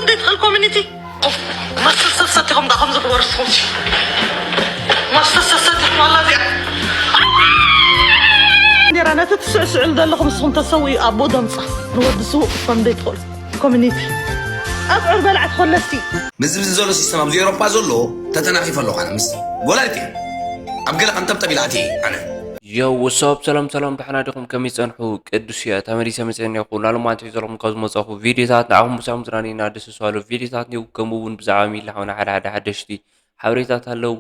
እንዴት ኸል ኮሚኒቲ ማስተር ሰብ ሰቲኹም ዳ ከም ዝግበር ስኹም ማስተር ሰብ ሰቲኹም ኣላ እዚኣ እንዴራ ነቲ ትስዕስዕሉ ዘለኹም ንስኹም ተሰውዩ ኣቦ ደምፃ ንወዲ ስውእ ክኾን ዘይትኽእሉ ኮሚኒቲ ኣብ ዕር በላዕቲ ኮለስቲ ምስዚ ዘሎ ሲስተም ኣብዚ ኤሮፓ ዘሎ ተተናኺፈ ኣለኹ ኣነ ምስ ጎላልቲ ኣብ ገለ ከንጠብጠብ ኢለ ኣትየ ኣነ። Yo what's up ሰላም ሰላም ደሕና ዲኹም ከመይ ጸንሑ ቅዱስ እየ ተመሊሰ መጸ እኒኹ ላሎማዓንቲ ዘለኹም ካብ ዝመጻኹ ቪድዮታት ንዓኹም ምሳኹም ዝራኒና ደስ ዝባሉ ቪድዮታት ኒው ከምኡ እውን ብዛዕባ ሚላ ሓውና ሓደ ሓደ ሓደሽቲ ሓበሬታት ኣለዉ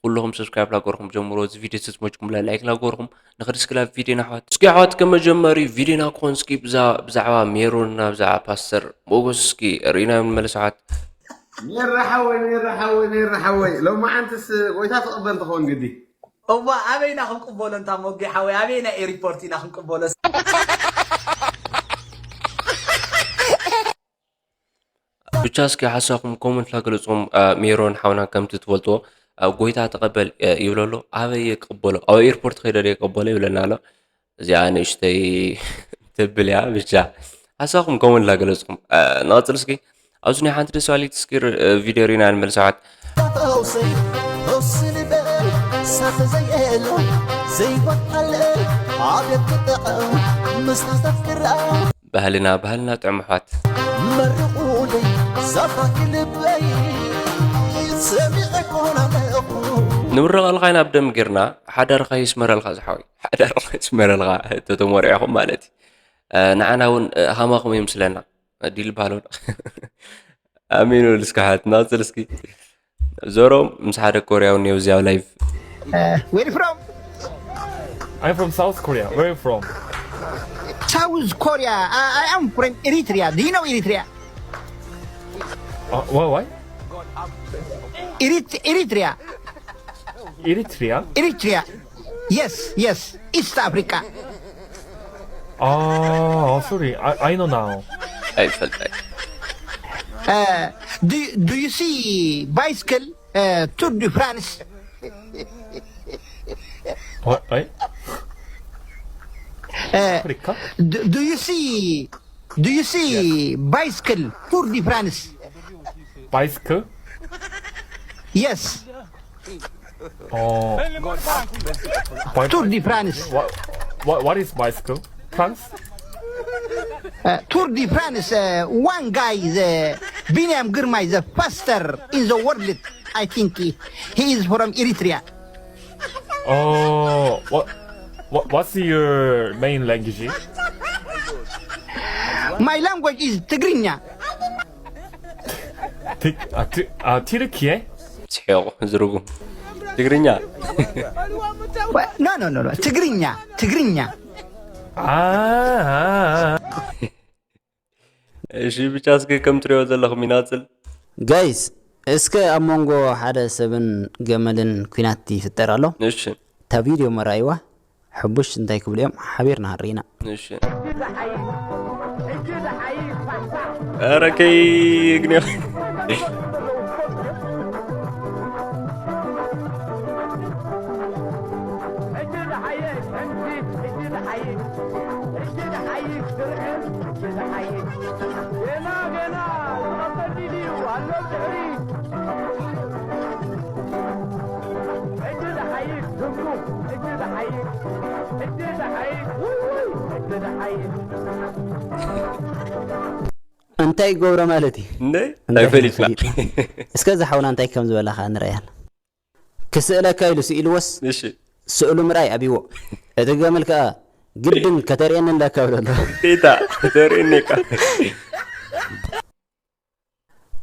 ኩለኹም ሰብስክራይብ ላገርኹም ጀምሮ እዚ ቪድዮ ተዝመችኩም ላይክ ላገርኹም ንኽድስክላ ቪድዮ ናሕዋት እስኪ ኣሕዋት ከመጀመሪ ቪድዮና ክኾን እስኪ ብዛዕባ ሜሮን እና ብዛዕባ ፓስተር ሞጎስ እስኪ ርኢና ንመለስ ኣሕዋት ሜራ ሓወይ ሜራ ሓወይ ሜራ ሓወይ ሎማዓንትስ ጎይታ ትቕበል ትኸውን ግዲ እዋ ኣበይና ክንቅበሎ እንታ ሞጌ ሓወይ ኣበይና ኤሪፖርት ኢና ክንቅበሎ ብቻ እስኪ ሓሳኹም ኮመንት ላገለፅኹም ሜሮን ሓውና ከምቲ ትፈልጥዎ ጎይታ ተቐበል ይብለሎ ኣበይ የቀበሎ ኣብ ኤርፖርት ከይደ የቀበሎ ይብለና ኣሎ እዚኣ ንእሽተይ ትብል እያ ብቻ ሓሳኹም ኮመንት ላገለፅኹም ንቐፅል እስኪ ኣብዚ ናይ ሓንቲ ደስ ባሊት እስኪ ቪድዮ ሪና ንመልስ ኣሕዋት ፈውሰይ ፈውስ ንበል ሳተ ዘየለ ዘይወጣለ ኣቤት ክጥዕም ምስ ተፍቅራ ባህልና ባህልና ጥዕም ኣሕዋት መርቑለይ ዛፋኪ ልበይ ሰሚዐ ኮን ኣለኹ ንምረቐልኻ ኢና ብደም ጌርና ሓዳርኻ ይስመረልኻ ዝሓወይ ሓዳርኻ ይስመረልኻ ተተሞሪዕኹም ማለት እዩ ንዓና እውን ሃማኹም ይምስለና ዲል ባሎ ኣሜን ወልስካ ሓት ናጽል እስኪ ዞሮ ምስ ሓደ ኮርያው ኔው እዚያው ላይቭ Where you from? I'm from South Korea. Where are you from? South Korea. I, I am from Eritrea. Do you know Eritrea? Uh, what? What? Erit- Eritrea. Eritrea? Eritrea. Yes, yes. East Africa. Oh, sorry. I, I know now. ኣይፈልጠይ Uh, do, do you see bicycle uh, Tour de France? What? Wait. Uh, Africa? do, do you see do you see bicycle Tour de France? Bicycle? Yes. Oh. Tour de France. What, what, what is bicycle? France? Uh, Tour de France, uh, one guy, the Biniam Girmay, the faster in the world, I think he, he is from Eritrea. Oh, what, what, what's your main language? My language is Tigrinya. ቲ- አ፣ ቲ- አ፣ ቲርኪ? ስሒቑ ዝርጉም ትግርኛ Well, no, no, no, no. Tigrinya, Tigrinya. አ፣ አ፣ አ። እሺ ብቻ እስኪ ከም ትሪኦ ዘለኹም ይናፅል ጋይስ እስከ ኣብ መንጎ ሓደ ሰብን ገመልን ኩናት ይፍጠር ኣሎ እሺ እታ ቪድዮ መራይዋ ሕቡሽ እንታይ ክብሉ እዮም ሓቢርና ርኢና። እሺ ኧረ ከይግንዮ እንታይ ይገብሮ ማለት እዩ እንደ እንታይ ፈሊጥና እስከ ዝሓውና እንታይ ከም ዝበላ ከዓ ንረኣያል ክስእለካ ኢሉ ስኢልዎስ እሺ ስእሉ ምርኣይ ኣብይዎ እቲ ገመል ከዓ ግድን ከተርእየኒ ኣለካ ብለሎ ግዴታ ተርእየኒ ቃ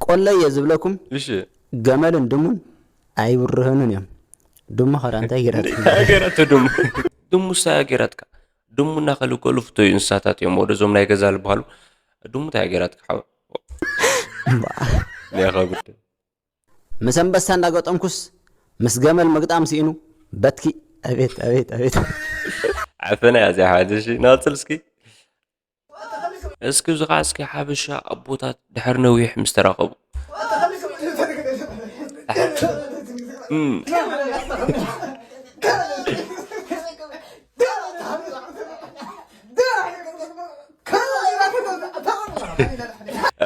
ቆለየ ዝብለኩም እሺ ገመልን ድሙን ኣይብርህኑን እዮም። ድሙ ኸራ እንታይ ገይራትኩም? እንታይ ገይራቶ ድሙ? ድሙ እንታይ ገይራትካ? ድሙ እናኸሉ ከሉ ፍተዩ እንስሳታት እዮም ወደዞም ናይ ገዛ ዝበሃሉ። ድሙ እንታይ ገይራትካ ሓወ? ያኻ ጉድ። ምስ ኣንበሳ እንዳገጠምኩስ ምስ ገመል ምግጣም ስኢኑ በትኪ። ኣቤት ኣቤት ኣቤት። ዓፈና እያ እዚኣ ሓወይ። እሺ ናጽል እስኪ። እስኪ እዚ ኸዓ እስኪ ሓበሻ ኣቦታት ድሕሪ ነዊሕ ምስ ተራኸቡ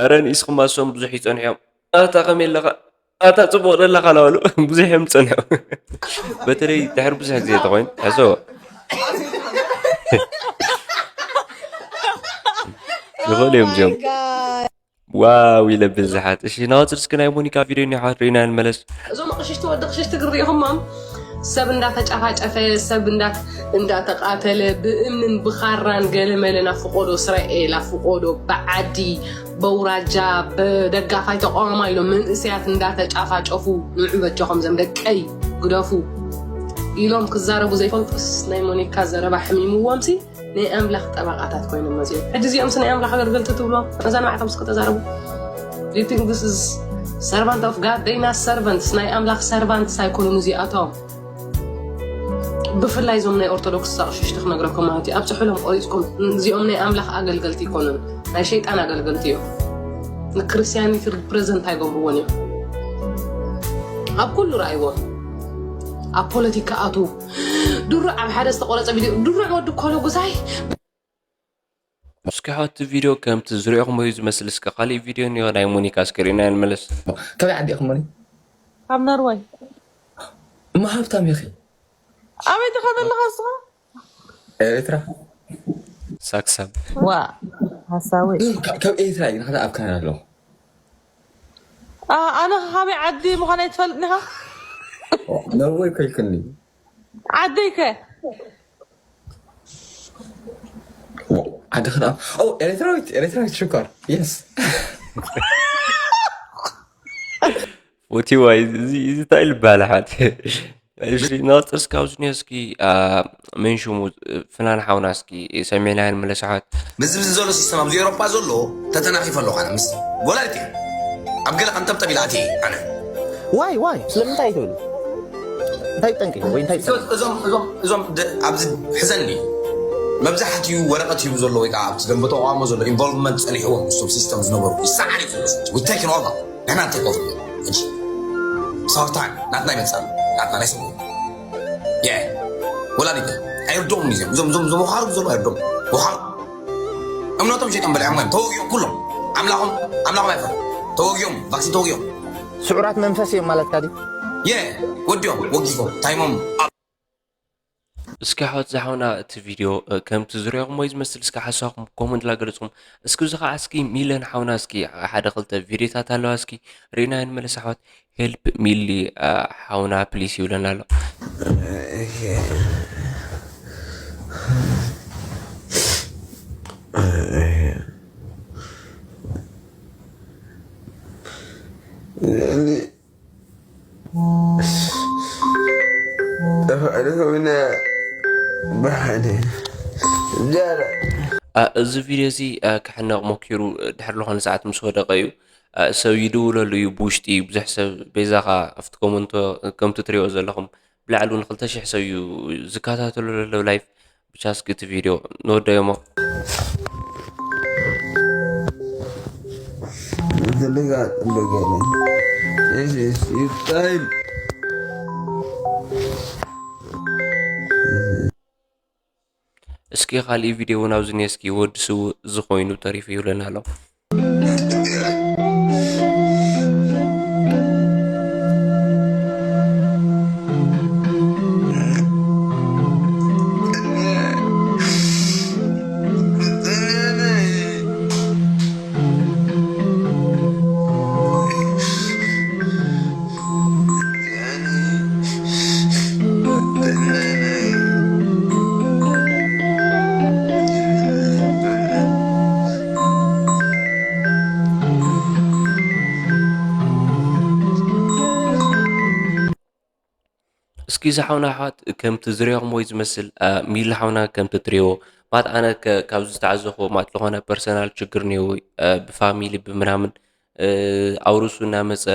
ኣረ ንኢስኹም ኣሶም ብዙሕ ይጸንሑ እዮም። ኣታ ከመይ ኣለኻ? ኣታ ጽቡቕ ደለኻ ናበሉ ብዙሕ እዮም ዝጸንሑ። በተለይ ድሕሪ ብዙሕ ግዜ ተኾይኑ ሕሰቦ። ይኽእሉ እዮም እዚኦም። ዋው ኢለ ብዝሓት። እሺ ናወፅር እስኪ ናይ ሞኒካ ቪድዮ እኒሓት ርኢና ንመለስ። እዞም ኣቕሽሽቲ ወዲ ኣቕሽሽቲ ግን ርኢኹሞም? ሰብ እንዳተጨፋጨፈ፣ ሰብ እንዳ-፣ እንዳተቓተለ፣ ብእምንን ብኻራን ገለመለ ናብ ፍቆዶ እስራኤል፣ ኣብ ፍቆዶ ብዓዲ፣ በውራጃ፣ ብደጋፋይ ተቃዋማይ ኢሎም መንእሰያት እንዳተጫፋጨፉ፣ ንዑ በጃኹም ዘም ደቀይ ግደፉ ኢሎም ክዛረቡ ዘይፈልጡስ ናይ ሞኒካ ዘረባ ሕሚምዎምሲ ናይ ኣምላኽ ጠበቓታት ኮይኖም መፅዮም። ሕጂ እዚኦምስ ናይ ኣምላኽ ኣገልገልቲ ትብሎም? ነዛ ንባዕቶም እስከ ተዛረቡ። Do you think this is servant of God? They not servants። ናይ ኣምላኽ ሰርቫንትስ ኣይኮኑን እዚኣቶም። ብፍላይ እዞም ናይ ኦርቶዶክስ ኣቕሽሽቲ ክነግረኩም ማለት እዩ። ኣብ ጽሑሎም ቆሪጽኩም፣ እዚኦም ናይ ኣምላኽ ኣገልገልቲ ኣይኮኑን፣ ናይ ሸይጣን ኣገልገልቲ እዮም። ንክርስትያኒቲ ሪፕረዘንት ኣይገብርዎን እዮም። ኣብ ኩሉ ረኣይዎም። ኣብ ፖለቲካ ኣትዉ። ድሩዕ ኣብ ሓደ ዝተቆረጸ ቪድዮ፣ ድሩዕ ወዲ ኮሎ ጉዛይ። እስኪ ሓወቲ ቪድዮ ከምቲ ዝሪኦኹሞ እዩ ዝመስል። እስኪ ካሊእ ቪድዮ እኒኦ ናይ ሞኒካ እስኪ ሪእና ንመለስ። ካበይ ዓዲ ኢኹም ሞኒ? ካብ ኖርወይ። እሞ ሃብታም ኢኺ። ኣበይ ዲኻ ዘለኻ ንስኻ? ኤርትራ። ሳክሳም። ዋ፣ ሓሳዊ። እም፣ ካ-፣ ካብ ኤርትራ እዩ፣ ንሕና ኣብ ካናዳ ኣለኹ። ኣ-፣ ኣነ ኸ ካበይ ዓዲ ምዃነይ ትፈልጥኒ ኢኻ? ኖርወይ እኮ ኢልክኒ። ዓደይ ከ? ዓዲ ኸ ደኣ? ኦ፣ ኤርትራዊት፣ ኤርትራዊት ሽኮር። የስ። ፎቲዋይ፣ እዚ፣ እዚ እንታይ ልበሃል ኣሕዋት? እሺ፣ ንቐጽል እስኪ ኣብዚ እኒኦ እስኪ፣ አ፣ መን ሽሙ፣ ፍናን ሓውና እስኪ ሰሚዕናዮ ንመለስ ኣሕዋት። ምስዚ፣ ምስዚ ዘሎ ሲስተም ኣብዚ ኤውሮጳ ዘሎ ተተናኺፈ ኣለኹ ኣነ ምስዚ። ወላዲት እየ። ኣብ ገለ ቀንጠብጠብ ኢለ ኣትየ ኣነ። ዋይ፣ ዋይ፣ ስለምንታይ ትብል? እንታይ ጠንቂ ወይ እንታይ ጸገም? እዞም፣ እዞም፣ እዞም ደ-፣ ኣብዚ ሕዘኒ መብዛሕትኡ ወረቐት ሂቡ ዘሎ ወይ ከዓ ኣብቲ ደንበ ተቃውሞ ዘሎ ኢንቮልቭመንት ጸኒሕዎም ምስቶም ሲስተም ዝነበሩ ይሰዓር እዩ ዘሎ። We take it over። ንሕና እንታይ ኮፍ ሕጂ? It's our time። ናትና ይመጽእ ኣሎ። ናትና ናይ ሰብኡ። የ-፣ ወላዲት ኣይርድኦምን እዚኦም። እዞም፣ እዞም፣ እዞም ወኻሩ ዘለዉ ኣይርድኦም። ወኻሩ። እምነቶም ሸይጦም በሊዖም እዮም። ተወጊኦም ኩሎም። ኣምላኾም፣ ኣምላኾም ኣይፈርሑ። ተወጊኦም፣ ቫክሲን ተወጊኦም። ስዑራት መንፈስ እዮም ማለትካ ድዩ? የ-፣ ወዲኦም፣ ወጊፎም፣ ታይሞም። እስኪ ኣሕዋት ዝሓውና እቲ ቪድዮ፣ እ፣ ከምቲ ዝሪኦኹሞ እዩ ዝመስል። እስኪ ሓሳብኩም ኮመንት ላገለጽኩም። እስኪ እዚ ኸዓ እስኪ ሚለን ሓውና እስኪ ሓደ ክልተ ቪድዮታት ኣለዋ እስኪ ርኢና ንመለስ ኣሕዋት። ሄልፕ ሚሊ፣ እ፣ ሓውና ፕሊስ ይብለና ኣሎ። ጠፋእልኩም ኢና ብሓደ። ጃረ። አ፣ እዚ ቪድዮ እዚ፣ አ፣ ክሕነቕ ሞኪሩ ድሕሪ ዝኾነ ሰዓት ምስ ወደቐ እዩ። አ፣ ሰብ ይድውለሉ እዩ ብውሽጢ፣ ብዙሕ ሰብ በይዛኻ ኣብቲ ኮመንቶ ከምቲ ትሪኦ ዘለኹም ብላዕሊ እውን ክልተ ሽሕ ሰብ እዩ ዝከታተሎ ዘሎ ላይፍ። ብቻ እስኪ እቲ ቪድዮ ንወደዮ እሞ። እስኪ ካሊእ ቪድዮ እውን ኣብዚ እኒኦ፣ እስኪ ወዲ ስውእ ዝኾይኑ ተሪፉ ይብለና ኣሎ። እስኪ እዚ ሓውና ኣሕዋት ከምቲ ዝሪኦኹም ወይ ዝመስል፣ አ፣ ሚሊ ሓውና ከምቲ ትሪእዎ፣ ማለት ኣነ ከ-፣ ካብዚ ዝተዓዘኽዎ ማለት ዝኾነ ፐርሰናል ችግር እኒኦ፣ አ፣ ብፋሚሊ ብምናምን፣ እ፣ ኣብ ርእሱ እናመጸ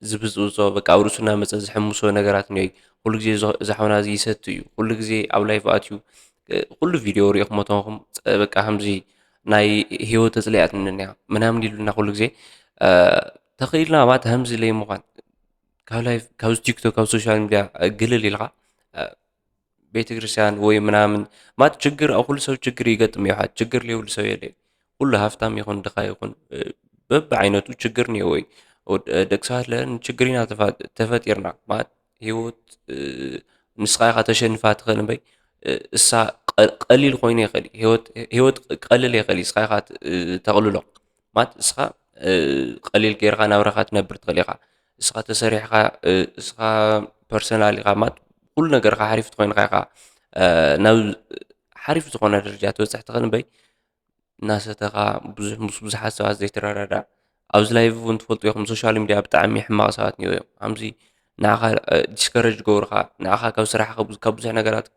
ዝብጽብጾ፣ በቃ ኣብ ርእሱ እናመጸ ዝሕምሶ ነገራት እኒኦ። ኩሉ ግዜ ዞ-፣ እዚ ሓውና እዚ ይሰቲ እዩ። ኩሉ ግዜ ኣብ ላይቭ ኣትዩ፣ እ፣ ኩሉ ቪድዮ ሪኢኹሞ ተኾንኩም፣ ጸ-፣ በቃ ከምዚ ናይ ህይወት ተጽሊኣትኒ እኒኣ ምናምን ኢሉና ኩሉ ግዜ። እ፣ ተኽኢልና ማለት ከምዚ ለይ ምዃን፣ ካብ ላይቭ፣ ካብዚ ቲክቶክ፣ ካብ ሶሻል ሚድያ፣ እ፣ ግልል ኢልካ፣ እ፣ ቤተክርስትያን ወይ ምናምን፣ ማለት ችግር፣ ኣብ ኩሉ ሰብ ችግር ይገጥም እዩ። ሓ-፣ ችግር ለይብሉ ሰብ የለ። ኩሉ ሃፍታም ይኹን ድኻ ይኹን፣ እ፣ በብዓይነቱ ችግር እኒአዎ እዩ። ወድ-፣ ደቂ ሰባት ለለ ንችግር ኢና ተፋ-፣ ተፈጢርና። ማለት ህይወት፣ እ፣ ንስኻ ኢኻ ተሸንፋ ትኽእል እምበይ፣ እ፣ እሳ ቀ-፣ ቀሊል ኮይኑ ይኽእል እዩ። ህይወት፣ ህይወት ቀልል ይኽእል እዩ። ንስኻ ኢኻ ት-፣ እ፣ ተቕልሎ። ማለት ንስኻ፣ እ፣ ቀሊል ጌርካ ናብራኻ ትነብር ትኽእል ኢኻ። ንስኻ ተሰሪሕካ፣ እ፣ ንስኻ ፐርሰናል ኢኻ። ማለት ኩሉ ነገርካ ሓሪፍ ተኾይንካ ኢኻ፣ እ፣ ናብ ሓሪፍ ዝኾነ ደረጃ ትበጽሕ ትኽእል እምበይ፣ እናሰተኻ ብዙሕ፣ ምስ ብዙሓት ሰባት ዘይትረዳዳእ። ኣብዚ ላይቭ እውን ትፈልጡ ኢኹም፣ ሶሻል ሚድያ ብጣዕሚ ሕማቕ ሰባት እኒአው እዮም። ከምዚ ንዓኻ፣ እ፣ ዲስከረጅ ዝገብሩኻ፣ ንዓኻ ካብ ስራሕኻ ብዙ-፣ ካብ ብዙሕ ነገራት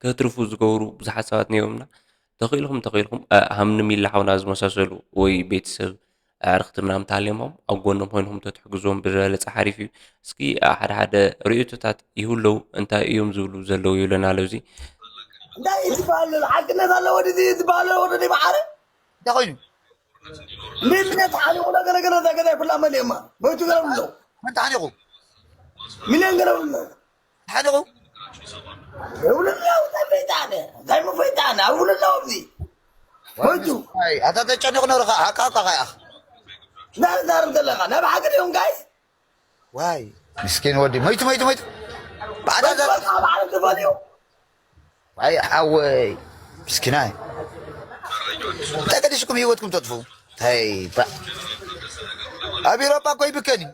ከትርፉ ዝገብሩ ብዙሓት ሰባት እኒኦምና። ተኽኢልኩም፣ ተኽኢልኩም፣ እ፣ ሃምኒ ሚላ ሓውና ዝመሳሰሉ ወይ ቤተሰብ ኣዕርኽቲ ምናምን ተሃልዮሞም ኣብ ጎኖም ኮይንኩም ተትሕግዝዎም ብዝበለጸ ሓሪፍ እዩ። እስኪ፣ እ፣ ሓደ ሓደ ርእይቶታት ይህለው፣ እንታይ እዮም ዝብሉ ዘለዉ ይብለና ኣሎ እዚ። እንታይ እዩ ዝበሃል ዘሎ? ሓቅነት ኣለዎ ድዩ ዝበሃል ዘሎ ወዲ ማዕረ? እንታይ ኮይኑ? ሚልዮን ተሓኒቑ፣ ገለ ገለ ገለ ገለ ይብላ መን እየማ? መይቱ ገለ ብሎ። መን ተሓኒቑ? ሚልዮን ገለ ብሎ። ተሓኒቑ? ይብሉ ኣለዉ፣ እንታይ ፈይጣነ? እንታይ ምፈይጣነ? ኣብሉ ኣለዉ ኣብዚ። መይቱ። ኣይ፣ ኣታ ተጨኒቑ ነሩ ኸዓ፣ ሓቃ፣ ሓቃ፣ ሓቃ። እንታይ ትዛረብ ዘለኻ? ናይ ብሓቂ ድዮም ጋይስ? ዋይ፣ ምስኪን ወዲ። መይቱ፣ መይቱ፣ መይቱ። ብዓዳ መይቱ ዘር-፣ በቃ፣ ብዓዳ ተፈልዩ። ዋይ፣ ሓወይ። ምስኪናይ። እንታይ ገዲሽኩም ህይወትኩም ተጥፉ? ተይ፣ ባ-፣ ኣብ ኤውሮጳ እኮ ይብከን እዩ።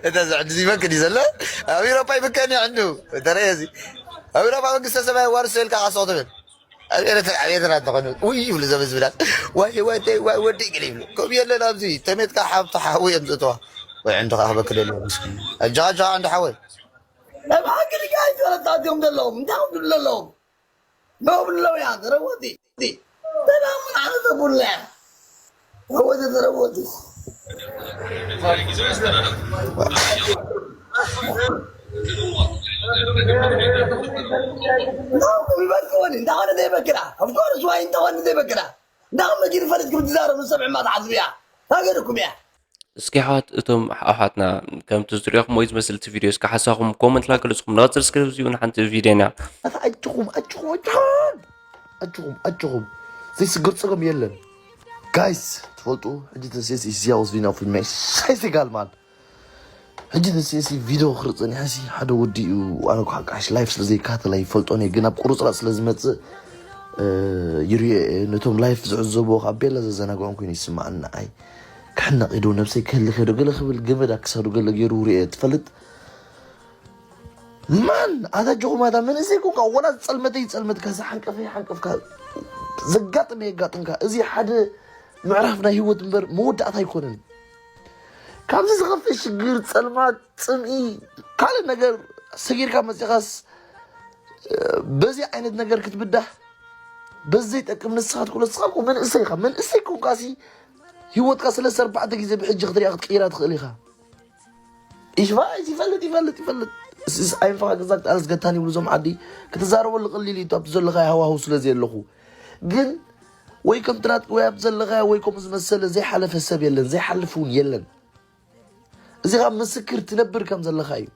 እታ ዝዕድዚ ይበክድ እዩ ዘሎ። ኣብ ኤውሮጳ ይብከን እዩ ዕንዱ። ተረየ እዚ። ኣብ ኤውሮጳ መንግስተ ሰማይ ዋርሶ ኢልካ ካስቕ ትብል። ኣብ ኤርትራ፣ ኣብ ኤርትራ እንተኾኑ፣ ውይ ይብሉ ዘበዝብላል። ዋይ ወደይ፣ ዋይ ወደይ ገለ ይብሉ። ከምኡ የለን ኣብዚ። ተሜትካ ሓብቱ ሓዊ እዮም ዝእተዋ። ወይ ዕንዱ ከዓ ክበክል የለዎ ምስኪን። ኣጃኻ፣ ኣጃኻ ዕንዱ ሓወይ። ናይ ብሓቂ ድቃ ይፈለጣ እዮም ዘለዎም። እንታይ ክብሉ ኣለዎም? ኖብለውያን ረወቲ ሰላም ኣነ ተቡለ ረወቲ ረወቲ ይበክወኒ እንዳኾነ ዘይበክራ of course ዋይ እንተኾነ ዘይበክራ እንዳኹም መጊድ ፈሪድኩም ትዛረቡ ሰብ ዕማ ተዓዝብያ ሃገርኩም እያ። እስኪ ኣሕዋት፣ እቶም ኣሕዋትና ከምቲ ዝሪኦኹም ወይ ዝመስል እቲ ቪድዮ እስኪ ሓሳኹም ኮመንት ላገለጽኩም ንቐጽል እስኪ እዚኡ ንሓንቲ ቪድዮ ኢና። ኣታ ኣጅኹም፣ ኣጅኹም፣ ኣጅኹም፣ ኣጅኹም፣ ኣጅኹም። ዘይስግር ጸገም የለን። ጋይስ፣ ትፈልጡ፣ ሕጂ ተሴስ ኢስያውስ ቪና ፊልም ሻይ ሲጋል ማን። ሕጂ ተሴሲ ቪድዮ ክርኢ ጸኒሐ ሲ ሓደ ወዲ እዩ። ኣነ እኮ ሓቃሽ ላይፍ ስለ ዘይከታተል ኣይፈልጦን እየ፣ ግን ኣብ ቁርጽራጽ ስለ ዝመጽእ፣ እ፣ ይሪኦ እየ። ነቶም ላይፍ ዝዕዘቡ ካብ ቤላ ዘዘናግዖም ኮይኑ ይስምዓኒ ንዓይ። ክሕነቕ ኢዶ ነብሰይ ክህልኽ ኢዶ ገለ ክብል ገመድ ኣብ ክሳዱ ገለ ገይሩ ርእየ ትፈልጥ? ማን ኣታ ጆኹም ኣታ መንእሰይ ኮንካ ወላ ዝጸልመተ ይጸልመትካ፣ ዝሓንቀፈ ይሓንቀፍካ፣ ዘጋጥም የጋጥምካ። እዚ ሓደ ምዕራፍ ናይ ህይወት እምበር መወዳእታ ኣይኮነን። ካብዚ ዝኸፍእ ሽግር፣ ጸልማት፣ ጽምኢ፣ ካልእ ነገር ሰጊርካ መጺኻስ፣ እ፣ በዚ ዓይነት ነገር ክትብዳህ፣ በዚ ዘይጠቅም ንስኻ ትብሎ፣ ንስኻ እኮ መንእሰይ ኢኻ። መንእሰይ ኮንካሲ ህይወትካ ሰለስተ ኣርባዕተ ግዜ ብሕጂ ክትሪኣ ክትቅይራ ትኽእል ኢኻ። ይሽፋ፣ ይፈልጥ፣ ይፈልጥ፣ ይፈልጥ። እስ-፣ እስ-፣ ኣይንፋ ገዛ ክትኣለስ ገታን ይብሉ እዞም ዓዲ። ክትዛረበሉ ቀሊል እዩ፣ ኣብቲ ዘለኻዮ ሃዋህው ስለ ዘየለኹ። ግን ወይ ከምቲ ናትካ ወይ ኣብ ዘለኻዮ ወይ ከምኡ ዝመሰለ ዘይሓለፈ ሰብ የለን፣ ዘይሓልፍ እውን የለን። እዚ ኻብ ምስክር ትነብር ከም ዘለኻ እዩ።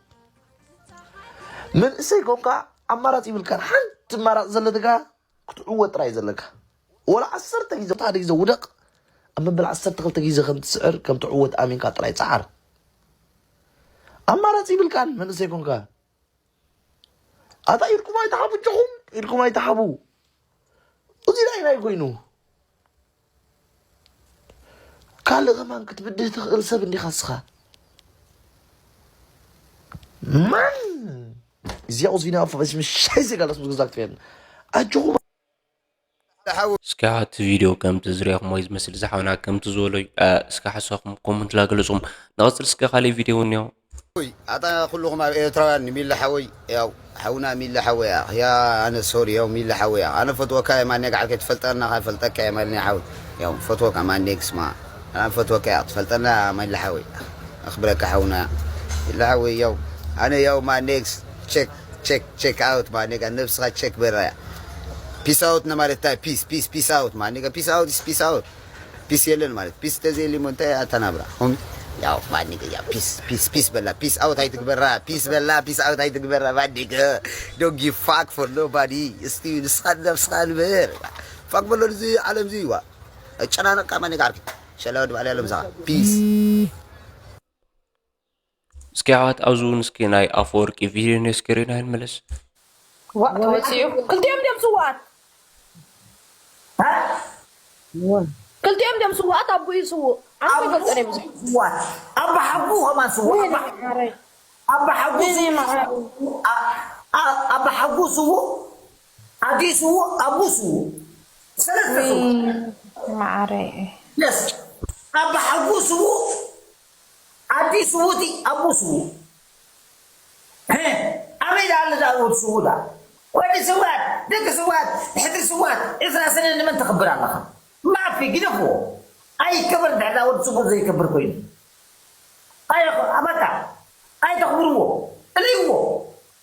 መንእሰይ ኮንካ ኣማራጺ ይብልካን። ሓንቲ ኣማራጺ ዘለትካ ክትዕወት ጥራይ እዩ ዘለካ። ወላ ዓሰርተ ግዜ፣ ሓደ ግዜ ውደቕ፣ ኣብ መበል ዓሰርተ ክልተ ግዜ ከም ትስዕር፣ ከም ትዕወት ኣሚንካ ጥራይ ጸዓር። ኣማራጺ ይብልካን መንእሰይ ኮንካ። ኣታ ኢድኩም ኣይትሓቡ፣ እጆኹም ኢድኩም ኣይትሓቡ። እዚ ናይ ናይ ኮይኑ ካልእ ከማን ክትብድህ ትኽእል ሰብ እንዲኻ እስኻ። ማን እዚኣ ቁዝቢና ኣፋ በስመ ሻይ ዜጋ ለስሙ ግዛት ፌን ኣጆኹም። እስኪ እቲ ቪድዮ ከምቲ ዝሪእኹም ወይ ዝመስል ዝሓውና ከምቲ ዝበሎ እዩ። እ፣ እስኪ ሓሳኹም ኮመንት ላገለጹኹም። ንቐጽል እስኪ ካልእ ቪድዮ እውን እኒኦ። ኣታ ኩልኹም ኣብ ኤርትራውያን ንሚለ ሓወይ፣ ያው ሓውና ሚለ ሓወይ፣ ያ ኣነ ሶሪ፣ ያው ሚለ ሓወይ፣ ኣነ ፈትወካ እየ፣ ማን ነጋ ዓርከይ ትፈልጠና፣ ካፈልጠካ እየ፣ ማን ሓወይ፣ ያው ፈትወካ፣ ማን ኔክስ ማ፣ ኣነ ፈትወካ እየ፣ ትፈልጠና፣ ሚለ ሓወይ፣ ኣኽብረካ ሓውና፣ ሚለ ሓወይ፣ ያው ኣነ ያው ማን ኔክስ፣ ቼክ፣ ቼክ፣ ቼክ ኣውት፣ ማን ነጋ ነብስኻ ቼክ በራያ፣ ፒስ ኣውት ነማለት እንታይ፣ ፒስ፣ ፒስ፣ ፒስ ኣውት፣ ማን ነጋ ፒስ ኣውት፣ ፒስ ኣውት፣ ፒስ የለን ማለት፣ ፒስ ተዘይሊሞ እንታይ ኣተናብራ፣ ሆሚ፣ ያው ማኒገ ያው ፒስ ፒስ ፒስ በላ ፒስ ኣውት ኣይትግበራ ፒስ በላ ፒስ ኣውት ኣይትግበራ ማኒገ። Don't give fuck for nobody። እስቲ ንስኻ ነብስኻ ንበር። ፋክ በሎ እዚ ዓለም እዚ ዋ ኣጨናነቅካ ማኒገ ዓርኪ። ሸላ ወዲ ባዕላ ያለው ምሳኻ ፒስ። እስኪ ኣሕዋት ኣብዚ እውን እስኪ ናይ ኣፈወርቂ ቪድዮ ነስክሪና ይንመለስ። ተወፂኡ ክልቲኦም ድዮም ስውኣት? ክልቲኦም ድዮም ስውኣት? ኣቦ እዩ ስውእ። ኣነ ይፈልጦ ናይ ብዙሕ ስዋት ኣባ ሓጉ ከማን ስውእ ኣባ ሓጉ ስውእ ኣባ ሓጉ ስውእ ኣዲ ስውእ ኣቡ ስውእ ሰለስተ ስውእ ማዕረ የስ ኣባ ሓጉ ስውእ ኣዲ ስውእቲ ኣቡ ስውእ ኣበይ ዳኣ ኣሎ ዳኣ ወዲ ስውእ ዳኣ ወዲ ስውኣት ደቂ ስውኣት ሕድሪ ስውኣት ዕስራ ሰነ ንመን ተኽብር ኣለኻ ማፊ ግደፍዎ ኣይከበር ድሕዳ ወዲ ስውእ ዘይከብር ኮይኑ ኣይ በቃ ኣይተኽብርዎ እልይዎ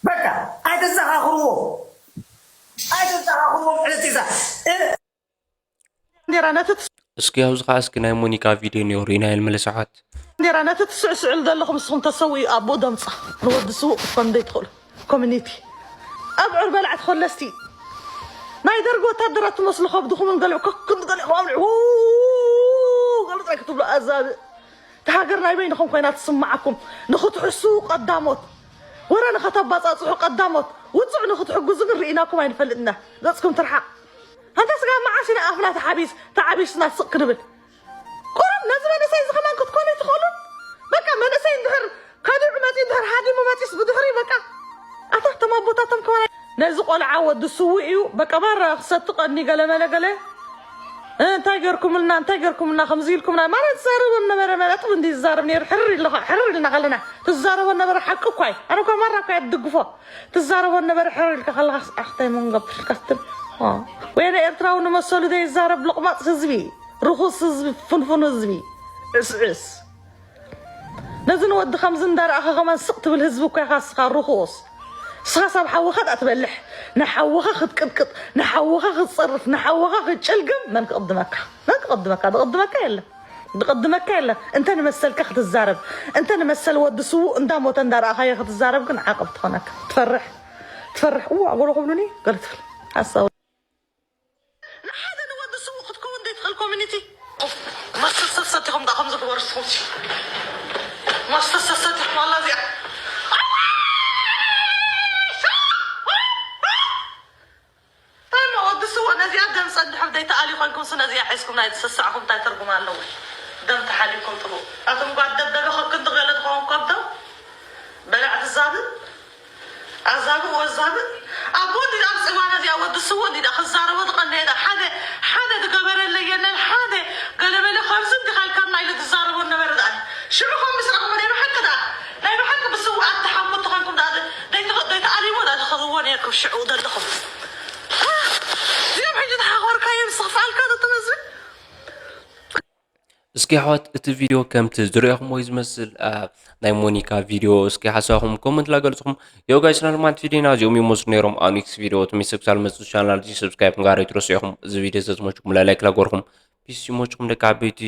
በቃ ኣይተዘኻኽርዎ ኣይተዘኻኽርዎ ዕለቲዛ ባንዴራ ነቲ ትስ- እስኪ ኣብዚ ከዓ እስኪ ናይ ሞኒካ ቪድዮ እኒኦ ርኢና የልምለስ ኣሕዋት። ባንዴራ ነቲ ትስዕስዕሉ ዘለኹም ንስኹም ተሰውኡ ኣቦ ደምፃ ንወዲ ስውእ ክትኮኑ ዘይትኽእሉ ኮሚኒቲ ኣብዑር በላዕቲ ኮለስቲ ናይ ደርጊ ወታደራት ትመስሉ ከብድኹምን ገሊዑ ከክንዲ ገሊዕኩም ኣብልዑ ገሉ ጥራይ ክትብሉ ኣዛብእ እታ ሃገር ናይ በይንኹም ኮይና ትስምዓኩም ንኽትሕስዉ ቀዳሞት ወረ ንኸተባፃፅሑ ቀዳሞት ውፅዕ ንኽትሕግዙ ግን ርኢናኩም ኣይንፈልጥ ኢና ገፅኩም ትርሓቕ ኣንታ ስጋ መዓስ ኢና ኣፍና ተሓቢስ ተሓቢስና ስቕ ክንብል ቁሩብ ነዚ መንእሰይ እዚ ከማን ክትኮኑ ትኽእሉን በቃ መንእሰይ እንድሕር ከዲዑ መፂኡ እንድሕር ሃዲሙ መፂስ ብድሕሪ በቃ ኣታ እቶም ኣቦታቶም ከማን ነዚ ቆልዓ ወዲ ስውእ እዩ በቃ ማራ ክሰቲ ቀኒ ገለመለ ገለ እንታይ ገርኩምልና እንታይ ገርኩምልና ከምዚ ኢልኩምና ማለት ዝዛረቦ ነበረ መለጥብ እንዲ ዝዛረብ ነይሩ ሕርር ኢልኻ ሕርር ኢልና ከለና ትዛረቦ ነበረ ሓቂ እኳ እዩ ኣነ እኳ ማራ እኳ እየ ትድግፎ ትዛረቦ ነበረ ሕርር ኢልካ ከለኻስ ኣኽታይ መንገብ ኢልካ ስትብ ወያነ ኤርትራዊ ንመሰሉ ዘይዛረብ ሎቕማፅ ህዝቢ ርኹስ ህዝቢ ፍንፉን ህዝቢ ዕስዕስ ነዚ ንወዲ ከምዚ እንዳረኣኻ ከማን ስቕ ትብል ህዝቢ እኳ ኢኻ ስኻ ርኹስ ስኻስ ኣብ ሓውኻ ዳ ትበልሕ ንሓውኻ ክትቅጥቅጥ ንሓውኻ ክትፀርፍ ንሓውኻ ክትጭልግም መን ክቕድመካ መን ክቕድመካ ዝቕድመካ የለን ዝቕድመካ የለን እንተ ንመሰልካ ክትዛረብ እንተ ንመሰል ወዲ ስውእ እንዳሞተ እንዳረኣኻዮ ክትዛረብ ግን ዓቐብ ትኾነካ ትፈርሕ ትፈርሕ እዋ ጎሎ ክብሉኒ ገለ ትብል ሓሳዊ ንሓደ ንወዲ ስውእ ክትከውን ዘይትኽእል ኮሚኒቲ ማስተር ሰሰቲኹም ዳ ከምዚ ግበሩ ስኹም ማስተር ሰሰቲኹም ኣላ እዚኣ ታማ ወዲ ስውእ ነዚኣ ደም ጸንሖም ዘይተኣልዩ ኮንኩም ስ ነዚኣ ሒዝኩም ናይ ዝሰሳዕኹም እንታይ ትርጉም ኣለዎ ደም ተሓሊኩም ጥቡ ኣቶም ጓል ደብደበ ከክንዲ ገለ ትኸውን ከብዶ በላዕቲ ዛብእ ኣዛብእ ወዛብእ ኣቦ እንዲ ኣብ ፅዋና እዚኣ ወዲ ስውእ እንዲ ክዛረቦ ዝቐነየ ሓደ ሓደ ዝገበረለይ የለን ሓደ ገለመለ ከምዚ እንዲ ካልካና ኢሉ ዝዛረቦ ነበረ ዳ ሽዑ ከም ምስ ረኸበ ናይ ብሓቂ ዳ ናይ ብሓቂ ብስውኣት ተሓሙ ተኾንኩም ዳ ዘይተኣልይዎ ዳ ትኸዝዎ ነርኩም ሽዑ ዘለኹም እዚኦም ሕጂ ተሓኾርካዮም ዝኽፍኣልካ ትመስል እስኪ ኣሕዋት እቲ ቪድዮ ከምቲ ዝረኣኹምዎ እዩ ዝመስል ናይ ሞኒካ ቪድዮ እስኪ ሓሳብኩም ኮመንት ላገልፅኹም ዮ ጋይስ ናልማት ቪድዮና እዚኦም ይመስሉ ነይሮም ኣብ ኔክስት ቪድዮ እቲ ሚስብ ክሳብ መፅእ ቻናል እዚ ሰብስክራይብ ምግባር ኣይትረስዑ ኢኹም እዚ ቪድዮ ዘዝመችኩም ላይክ ላገርኩም ፒስ ይመችኩም ደቂ ዓበይቲ